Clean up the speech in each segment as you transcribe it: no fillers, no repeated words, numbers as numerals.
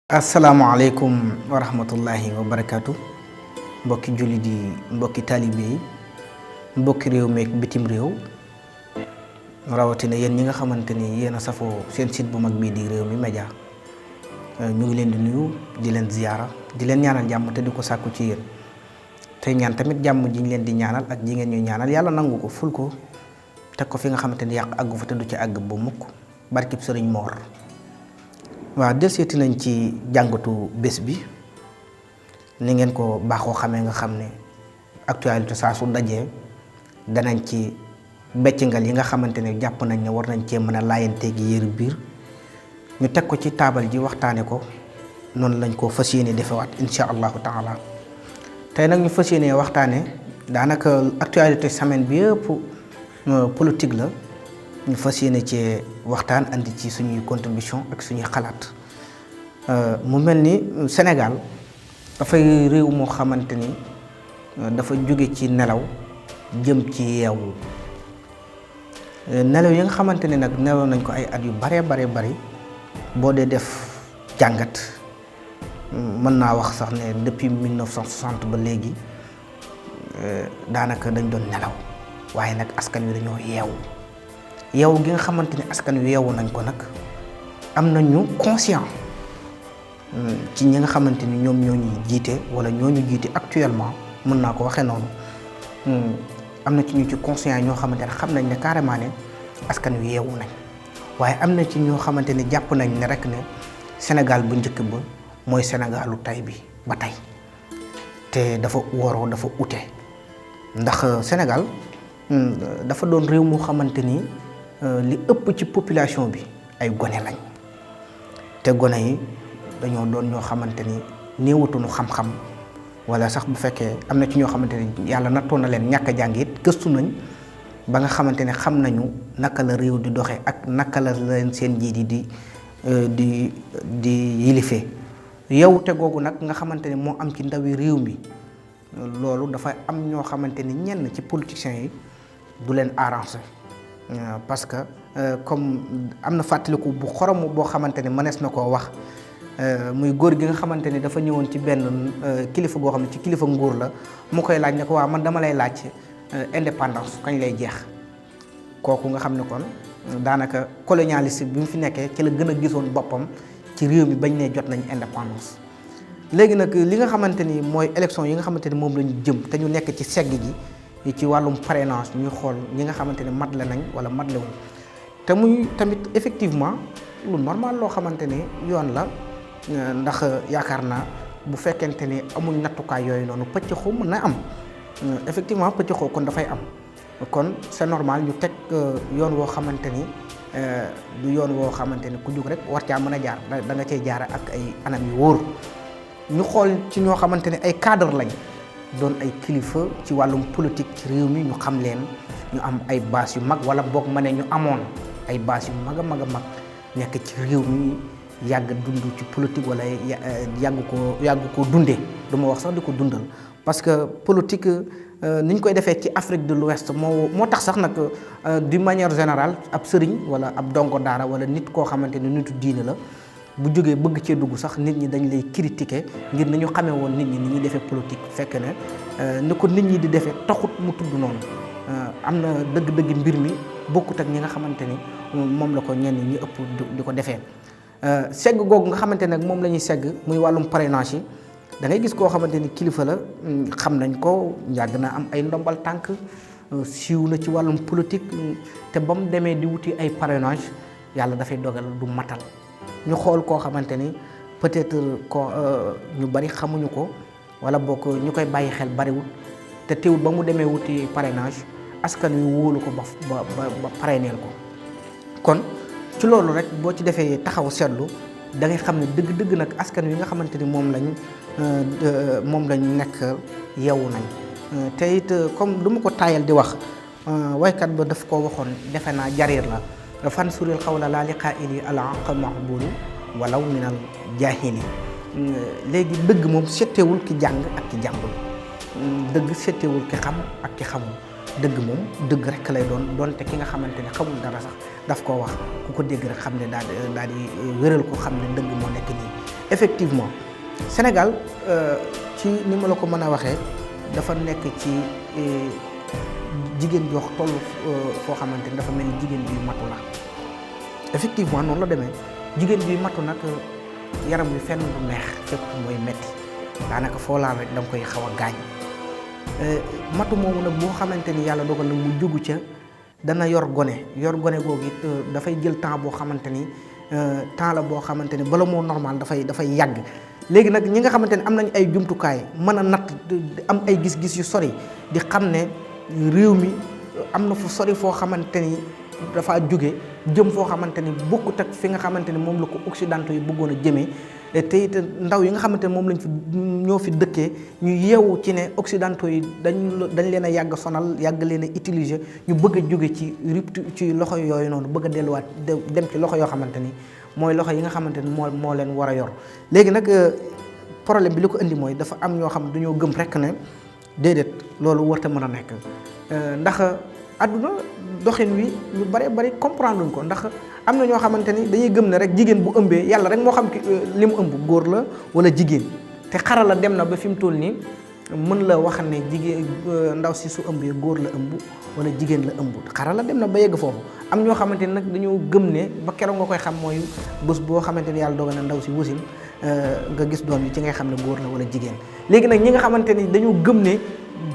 asalaamaaleykum wa rahmatullahi wa barakaatu mbokki jullit yi mbokki taalibe yi mbokki réew meek bitim réew rawatina yéen ñi nga xamante ni yéen a safoo seen site bu mag bii di Rewmi Média ñu ngi leen di nuyu di leen ziyaara di leen ñaanal jàmm te di ko sàkku ci yéen tey ñaan tamit jàmm ji ñu leen di ñaanal ak ji ngeen ñuy ñaanal yàlla nangu ko ful ko teg ko fi nga xamante ni yàq àggu fa te du ci àgg bu mukk barkib sëriñ Moor. waaw delseeti nañ ci jàngatu bés bi ni ngeen ko baaxoo xamee nga xam ne actualité saa su dajee danañ ci beccingal yi nga xamante ne jàpp nañ ne war nañ cee mën a laayante gi yéru biir ñu teg ko ci taabal ji waxtaane ko noonu lañ ko fas yéene defewaat insha allahu taala tey nag ñu fas yéene waxtaane daanaka actualité semaine bi yëpp politique la ñu fas yéene ci waxtaan andi ci suñuy contribution ak suñuy xalaat mu mel ni Sénégal dafay réew moo xamante ni dafa jóge ci nelaw jëm ci yeewu nelaw yi nga xamante ni nag nelaw nañ ko ay at yu bare bari boo dee def jàngat mën naa wax sax ne depuis 1960 ba léegi daanaka dañ doon nelaw waaye nag askan wi dañoo yeewu gi nga xamante ni askan wi yeewu nañ ko nag am nañu conscient ci ñi nga xamante ni ñoom ñoo ñuy jiite wala ñoo ñu jiite actuellement mën naa ko waxee noonu am na ci ñu ci conscient ñoo xamante ne xam nañ ne carrément ne askan wi yeewu nañ waaye am na ci ñoo xamante ni jàpp nañ ne rek ne Sénégal bu njëkk ba mooy Sénégalu tey bi ba tey te dafa waroo dafa ute ndax Sénégal dafa doon réew moo xamante ni li ëpp ci population bi ay gone lañ te gone yi dañoo doon ñoo xamante ni néewatuñu xam-xam wala sax bu fekkee am na ci ñoo xamante ni yàlla nattoon na leen ñàkk a jàng it gëstu nañ ba nga xamante ne xam nañu naka la réew di doxee ak naka la leen seen njiit yi di yilifee yow te googu nag nga xamante ne moo am ci ndawi réew mi loolu dafa am ñoo xamante ni ñenn ci politiciens yi du leen arrangé parce que comme am na fàttaliku bu xorom boo xamante ni mënees na koo wax muy góor gi nga xamante ni dafa ñëwoon ci benn kilifa goo xam ne ci kilifa nguur la mu koy laaj ne ko waaw man dama lay laaj indépendance kañ lay jeex kooku nga xam ne kon daanaka colonialiste bi mu fi nekkee ci la gën a gisoon boppam ci réew mi bañ ne jot nañ indépendance. léegi nag li nga xamante ni mooy élection yi nga xamante ni moom lañu jëm te ñu nekk ci segg gi ci wàllum parrainage ñu xool ñi nga xamante ne matle nañ wala matlewuñ te muy tamit effectivement lu normal loo xamante ne yoon la ndax yaakaar naa bu fekkente ni amuñ nattukaay yooyu noonu pëccëxoo mën na am effectivement pëccëxoo kon dafay am kon c'est normal ñu teg yoon woo xamante ni du yoon woo xamante ni ku jug rek war caa mën a jaar da nga cay jaare ak ay anam yu wóor ñu xool ci ñoo xamante ne ay cadre lañ doon ay kilifa ci wàllum politique ci réew mi ñu xam leen ñu am ay base yu mag wala boog ma ne ñu amoon ay base yu mag a mag nekk ci réew mi yàgg dund ci politique wala yàgg koo dundee du ma wax sax di ko dundal parce que politique ni ñu koy defee ci Afrique de l'Ouest moo tax sax nag d'une manière générale ab sëriñ wala ab dongo daara wala nit koo xamante ne nitu diine la bu jógee bëgg cee dugg sax nit ñi dañ lay critiquer ngir nañu xamee woon nit ñi ni ñuy defee politique fekk ne ni ko nit ñi di defee taxut mu tudd noonu am na dëgg-dëgg mbir mi bokkut ak ñi nga xamante ni moom la ko ñenn ñi ëpp di ko defee segg googu nga xamante ne moom la ñuy segg muy wàllum parrainage yi da ngay gis koo xamante ni kilifa la xam nañ ko yàgg na am ay ndombal tànk siiw na ci wàllum politique te ba mu demee di wuti ay parrainage yàlla dafay dogal du matal ñu xool koo xamante ni peut-être ko ñu bari xamuñu ko wala bokk ñu koy bàyyi xel bariwul te teewul ba mu demee wuti parrainage askan wi wóolu ko ba parraineel ko kon ci loolu rek boo ci defee taxaw seetlu da ngay xam ne dëgg-dëgg nag askan wi nga xamante ni moom lañ nekk yeewu nañ te it comme du ma ko taayal di wax waykat ba daf koo waxoon defe naa jarir la fan suril xawla laa li qaa'ili al haqq maqbulu walaw minal jaahili léegi dëgg moom settewul ki jàng ak ki jàngul dëgg settewul ki xam ak ki xamul dëgg moom dëgg rek lay doon donte ki nga xamante ne xamul dara sax daf koo wax ku ko dégg rek xam ne daal di wéral ko xam ne dëgg moo nekk nii. effectivement Sénégal ci ni ma la ko mën a waxee dafa nekk ci jigéen jox toll foo xamante ni dafa mel ni jigéen bi matu la effectivement noonu la demee jigéen bi matu nag yaram wi fenn du neex fépp mooy metti daanaka foo laal rek da nga koy xaw a gaañ matu moomu nag boo xamante ni yàlla dogal na mu jógu ca dana yor gone googu it dafay jël temps boo xamante ni temps la boo xamante ni bala moo normal dafay yàgg. léegi nag ñi nga xamante ne am nañ ay jumtukaay mën a natt am ay gis-gis yu sori di xam ne réew mi am na fu sori foo xamante ni dafa jóge jëm foo xamante ni bokkut ak fi nga xamante ni moom la ko occidentaux yi bëggoon a jëmee te it ndaw yi nga xamante ne moom lañ fi ñoo fi dëkkee ñu yeewu ci ne occidentaux yi dañ leen a yàgg sonal yàgg leen a utiliser ñu bëgg a jóge ci rupture ci loxo yooyu noonu bëgg a delluwaat dem ci loxo yoo xamante ni mooy loxo yi nga xamante ni moo leen war a yor. léegi nag problème bi li ko indi mooy dafa am ñoo xam dañoo gëm rek ne déedéet loolu warta mën a nekk ndax àdduna doxin wi ñu bari comprendre luñ ko ndax am na ñoo xamante ni dañuy gëm ne rek jigéen bu ëmbee yàlla rek moo xam li mu ëmb góor la wala jigéen te xarala dem na ba fi mu toll nii mën la wax ne jigéen ndaw si su ëmbee góor la ëmb wala jigéen la ëmb xarala dem na ba yegg foofu. am ñoo xamante ni nag dañoo gëm ne ba keroog nga koy xam mooy bés boo xamante ni yàlla dogal na ndaw si wasin nga gis doom yi ci ngay xam ne góor la wala jigéen. léegi nag ñi nga xamante ni dañoo gëm ne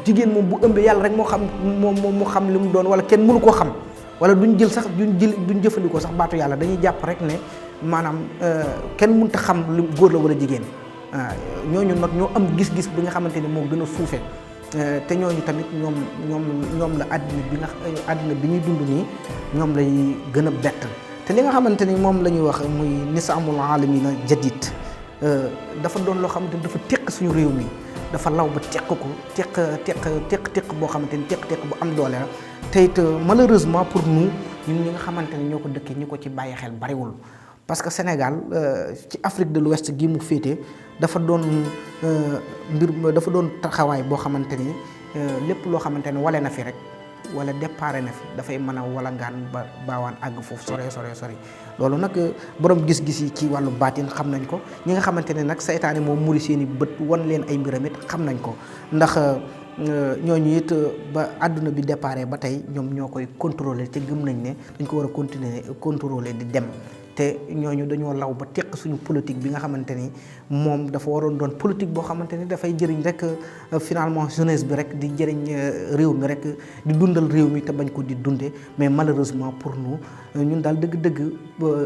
jigéen moom bu ëmbee yàlla rek moo xam mu xam li mu doon wala kenn mënu koo xam wala duñ jël sax duñ jëfandikoo sax baatu yàlla dañuy jàpp rek ne maanaam kenn mënut a xam li góor la wala jigéen ñooñu nag ñoo am gis-gis bi nga xamante ni moo gën a suufee te ñooñu tamit ñoom la àddina bi ñuy dund nii ñoom lay gën a bett te li nga xamante ni moom la ñuy wax muy nisaamul aalamina jadid dafa doon loo xamante ni dafa teq suñu réew mi dafa law ba teq ko teq boo xamante ni teq bu am doole la te it malheureusement pour nous ñun ñi nga xamante ni ñoo ko dëkkee ñi ko ci bàyyi xel bariwul. parce que Sénégal ci Afrique de l'Ouest gi mu féete dafa doon dafa doon taxawaay boo xamante ni lépp loo xamante ni wale na fi rek wala départ na fi dafay mën a walangaan ba baawaan àgg foofu sori loolu nag borom gis-gis yi ci wàllu baatin xam nañ ko ñi nga xamante ne nag saytaane moom muri seeni bët wan leen ay mbiram it xam nañ ko ndax ñooñu it ba àdduna bi déparé ba tey ñoom ñoo koy contrôler te gëm nañ ne dañ ko war a continuer contrôler di dem te ñooñu dañoo law ba teq suñu politique bi nga xamante ni moom dafa waroon doon politique boo xamante ni dafay jëriñ rek finalement jeunesse bi rek di jëriñ réew mi rek di dundal réew mi te bañ ko di dunde mais malheureusement pour nous ñun daal dëgg-dëgg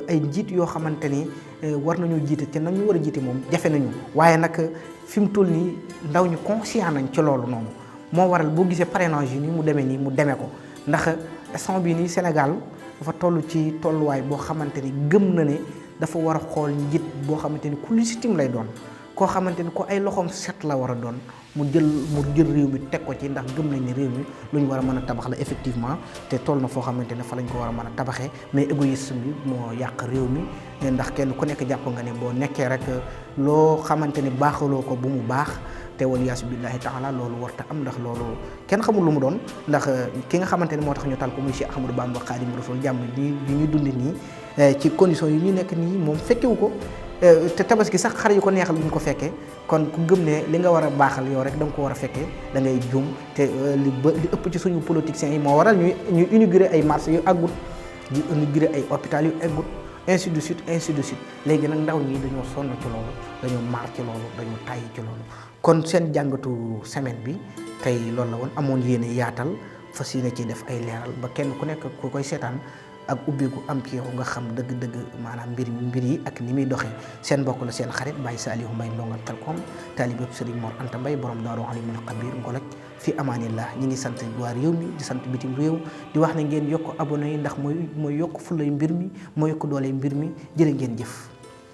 ay njiit yoo xamante ni war nañoo jiite te nañu war a jiite moom jafe nañu waaye nag fi mu toll nii ndaw ñu conscient nañ ci loolu noonu moo waral boo gisee parrainage yi ni mu demee nii mu demee ko ndax instant bii nii Sénégal dafa toll ci tolluwaay boo xamante ni gëm na ne dafa war a xool njiit boo xamante ni ku légitime lay doon koo xamante ni ko ay loxoom set la war a doon mu jël réew mi teg ko ci ndax gëm nañ ne réew mi lu ñu war a mën a tabax la effectivement te toll na foo xamante ne fa lañ ko war a mën a tabaxee mais égoïsme bi moo yàq réew mi ndax kenn ku nekk jàpp nga ne boo nekkee rek loo xamante ni baaxaloo ko bu mu baax te waliyaasu billaahi taala loolu warta am ndax loolu kenn xamul lu mu doon ndax ki nga xamante ne moo tax ñu tal ko muy Cheikh Ahmadou Bamba Xaadimu Rasuul jàmm yi ñuy dund nii ci conditions yi ñu nekk nii moom fekkewu ko te tabaski sax xar yu ko neexal duñ ko fekkee kon ku gëm ne li nga war a baaxal yow rek da nga ko war a fekkee da ngay juum te li ëpp ci suñu politiciens yi moo waral ñuy inauguré ay marché yu àggut di inauguré ay hôpital yu àggut ainsi de suite léegi nag ndaw ñi dañoo sonn ci loolu dañoo maar ci loolu dañoo tàyyi ci loolu kon seen jàngatu semaine bi tey loolu la woon amoon yéene yaatal fas yéene ci def ay leeral ba kenn ku nekk ku koy seetaan ak ubbeeku am ci yow nga xam dëgg-dëgg maanaam mbir yi ak ni muy doxee seen mbokk la seen xarit Baye Saliou Mbaye ndongal Telkom taalibe Serigne Mor Anta Mbaye borom Daaru Alimul Xabiir ngoloj fi amaanillah ñi ngi sant waa réew mi di sant bitim réew di wax ne ngeen yokk abonné yi ndax mooy yokk fulay mbir mi mooy yokk doole mbir mi jërë ngeen jëf